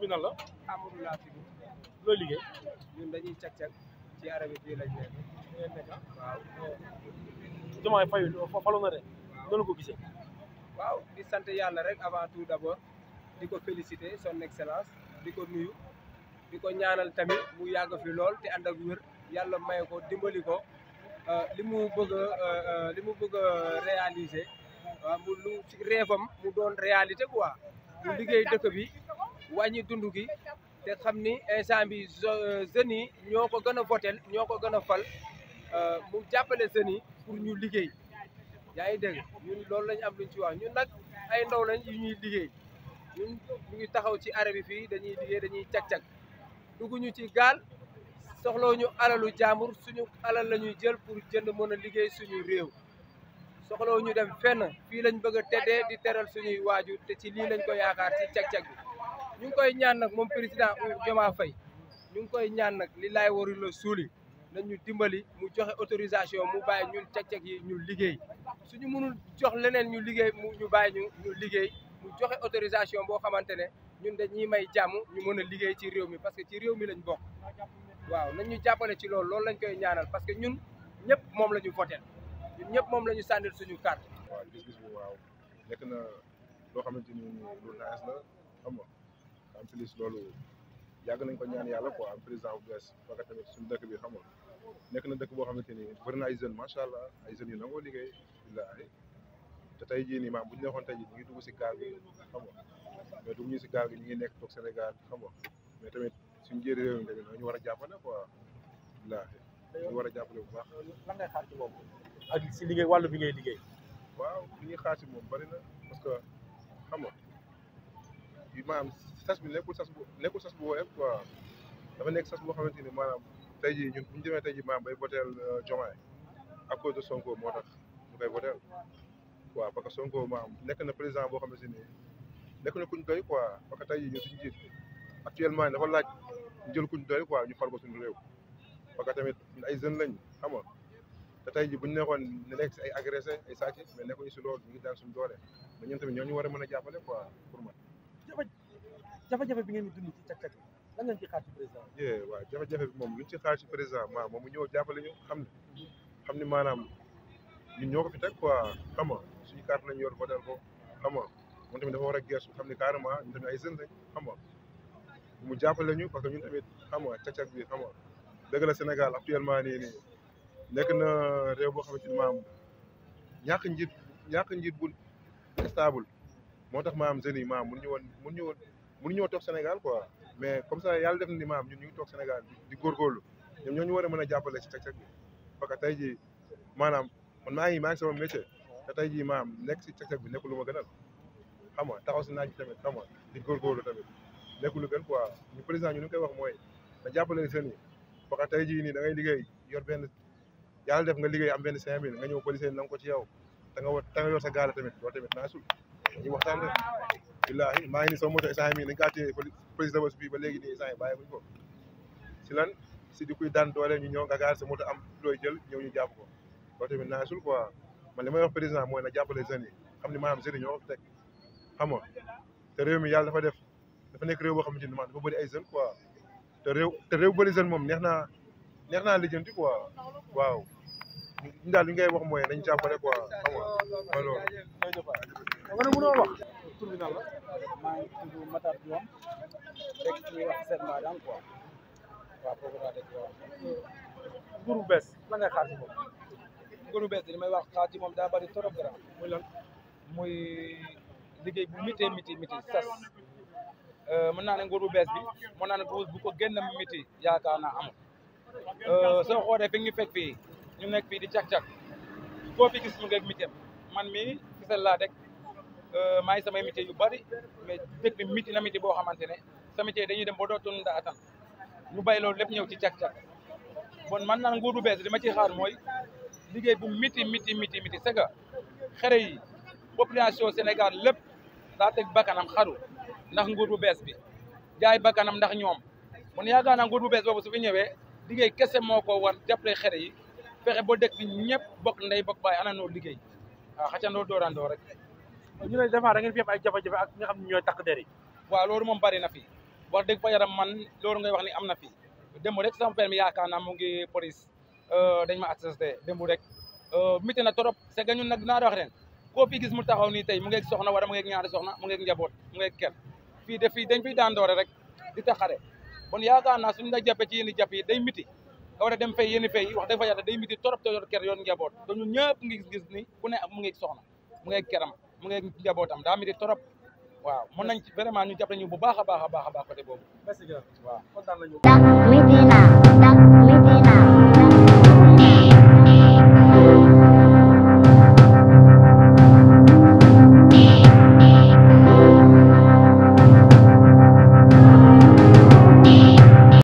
nan la. Amadou laa tudd. looy liggéey. ñun dañuy cag-cag ci arabe fii lañ nekk. ngeen nekk ah. waaw. Diomaye Faye falu na de. noonu ko gisee. waaw di sant yàlla rek avant tout d'abord di ko féliciter son excellence di ko nuyu di ko ñaanal tamit mu yàgg fi lool te ànd ak wér yàlla may ko dimbali ko li mu bëgg a réaliser waaw mu lu ci rêvam mu doon réalité quoi mu liggéey dëkk bi wàññi dund gi te xam ni instant bi jeunes yi ñoo ko gën a votel ñoo ko gën a fal mu jàppale jeunes yi pour ñu liggéey yaa ngi dégg ñun loolu lañu am luñ ci wax ñun nag ay ndaw lañ yu ñuy liggéey ñun ñu ngi taxaw ci arrêt bi fii dañuy liggéey dañuy cag-cag dugguñu ci gaal soxlawuñu alalu jàmbur suñu alal la ñuy jël pour jënd mën a liggéey suñu réew soxlawuñu dem fenn fii lañ bëgg a teddee di teral suñuy waajur te ci lii lañ ko yaakaar ci cag-cag bi ñu ngi koy ñaan nag moom président Diomaye Faye ñu ngi koy ñaan nag li laay warul la suuli nañ ñu dimbali mu joxe autorisation mu bàyyi ñun cag-cag yi ñu liggéey suñu mënul jox leneen ñu liggéey ñu bàyyi ñu liggéey mu joxe autorisation boo xamante ne ñun dañuy may jàmm ñu mën a liggéey ci réew mi parce que ci réew mi lañ bokk waaw nañ ñu jàppale ci loolu lañ koy ñaanal parce que ñun ñëpp moom la ñu votel ñun ñëpp moom la ñu sànnil suñu carte. waaw gis-gis bi waaw nekk na loo xamante ni lu naas la xam nga en plus loolu yàgg nañ ko ñaan yàlla quoi am président bu bees parce que tamit suñu dëkk bi xam nga nekk na dëkk boo xamante ni bëri na ay jeunes macha allah ay jeunes yu nangoo liggéey billaahi te tey jii nii maam bu ñu neexoon tey jii ñu ngi dugg si gaal gi xam nga mais dugg ñu si gaal gi ñu ngi nekk toog Sénégal xam nga mais tamit suñu jëri réew mi tamit ñu war a jàppale quoi billaahi ñu war a jàppale bu baax. lan ngay xaar ci moom ak si liggéey wàllu bi ngay liggéey. waaw li ñuy xaar ci moom bëri na parce que xam nga maanaam sas bi nekkul sas bu woyof quoi dafa nekk sas boo xamante ni maanaam tey jii ñun bu ñu demee tey jii maanaam bay voteel Diomaye à cause de Sonko moo tax ñu koy voteel waaw parce que Sonko maanaam nekk na président boo xamante ni nekk na kuñ doy quoi parce que tey jii ñun suñu jiit actuellement dafa laaj ñu jël kuñ doy quoi ñu fal ko suñu réew parce que tamit ñun ay jeunes lañ xam nga te tey jii bu ñu nekkoon ne nekk si ay agressé ay sàcc mais nekkuñu si loolu ñu ngi daan suñu doole mais ñun tamit ñoo ñu war a mën a jàppale quoi pour man. jafe-jafe bi ngeen di dund ci cag-cag lan ngeen ci xaar ci président. waaw jafe-jafe bi moom luñ ci xaar ci président moom mu ñëw jàppale ñu xam ni maanaam ñun ñoo ko fi teg quoi xam nga suñu carte lañ yor votel ko xam nga moom tamit dafa war a gestu xam ni carrément ñun tamit ay jeunes lañ xam nga mu jàppale ñu parce que ñun tamit xam nga cag-cag bi xam nga dëgg la Sénégal actuellement nii nekk na réew boo xamante ni maam ñàkk njiit bu stable moo tax maam jeunes yi maam mënuñu woon toog Sénégal quoi mais comme ça yàlla def na ni maam ñun ñu ngi toog Sénégal di góorgóorlu ñoom ñoo ñu war a mën a jàppale ci cag-cag bi parce que tey jii maanaam man maa ngi sama métier te tey jii maam nekk si cag-cag bi nekkul lu ma gënal xam nga taxaw si naaj bi tamit xam nga di góorgóorlu tamit nekkul lu gën quoi ñu président ñu ni koy wax mooy na jàppale jeunes yi parce que tey jii nii da ngay liggéey yor benn yàlla def nga liggéey am benn 5000 nga ñëw policier nangu ko ci yow te nga yor sa gaal tamit loolu tamit naa sul ñu waxtaan rek billaahi maa ngi ni sama moto instant mii dañ kaa téye police de bi ba léegi nii instant yi bàyyi buñ ko si lan si di kuy daan doole ñu ñëw nga gaar sa moto am looy jël ñëw ñu jàpp ko loolu tamit naa sul quoi man li may wax président mooy na jàppale jeunes yi xam ni maanaam jeunes yi ñoo ko fi teg xam nga te réew mi yàlla dafa nekk réew boo xamante ni maanaam dafa bëri ay jeunes quoi te réew bëri jeune moom neex naa lijjanti quoi waaw ñu daal li ngay wax mooy nañ jàppale quoi xam nga mooy loolu. nga ne mënoo wax tur bi nan la. maa ngi tudd Matar Diom rek ñuy wax serment daan quoi waaw foofu laa dëkk waaw. nguur bu bees lan ngay xaar ci moom. nguur bu bees li may wax xaar ci moom daa bëri trop grand muy lan. muy liggéey bu miti sas mën naa ne nguur bu bees bi mën naa ne bu ko génn miti yaakaar naa amul soo xoolee fi ñu fekk fii ñu nekk fii di cag-cag koo fi gis ñu ngeeg mitem man mii gisal laa rek maa ngi samay métier yu bari mais dëkk bi miti na miti boo xamante ne sa métier dañuy dem ba dootul nda atan ñu bay loolu lépp ñëw ci cag-cag bon man naan nguur bu bees li ma ci xaar mooy liggéey bu miti c'est que xere yi population Sénégal lépp daa teg bakkanam xaru ndax nguur bu bees bi jaay bakkanam ndax ñoom bon yaakaar naa nguur bu bees boobu su fi ñëwee liggéey kese moo ko war jàppale xere yi fexe ba dëkk bi ñëpp bokk ndey bokk baay anandoo liggéey waaw xacandoo doorandoo rek ñu ne des fois da ngeen fi am ay jafe-jafe ak ñi nga xam ne ñooy takk der yi. waaw loolu moom bari na fi wax dëgg fa yaram man loolu ngay wax ni am na fii démb rek sama permis yaakaar naa mu ngi police dañ ma accès démb rek miti na trop c'est que ñun nag dinaa wax ren koo fi gis mu taxaw nii tey mu ngeeg soxna wala mu ngeeg ñaari soxna mu ngeeg njaboot mu ngeeg kër fii de fii dañ fiy daan doore rek di taxare bon yaakaar naa suñu la jàppee ci yéen jàpp yi day miti nga war a dem fay yéen fay wax dëgg fa yàlla day miti trop te yor kër yoon njaboot te ñun ñëpp ngi gis ni ku ne mu ngeeg soxna mu ngeeg këram mu ngeeg njabootam daa miti trop waaw mën nañ ci vraiment ñu jàppale ñu bu baax a baax a baax côté boobu merci waaw kontaan nañu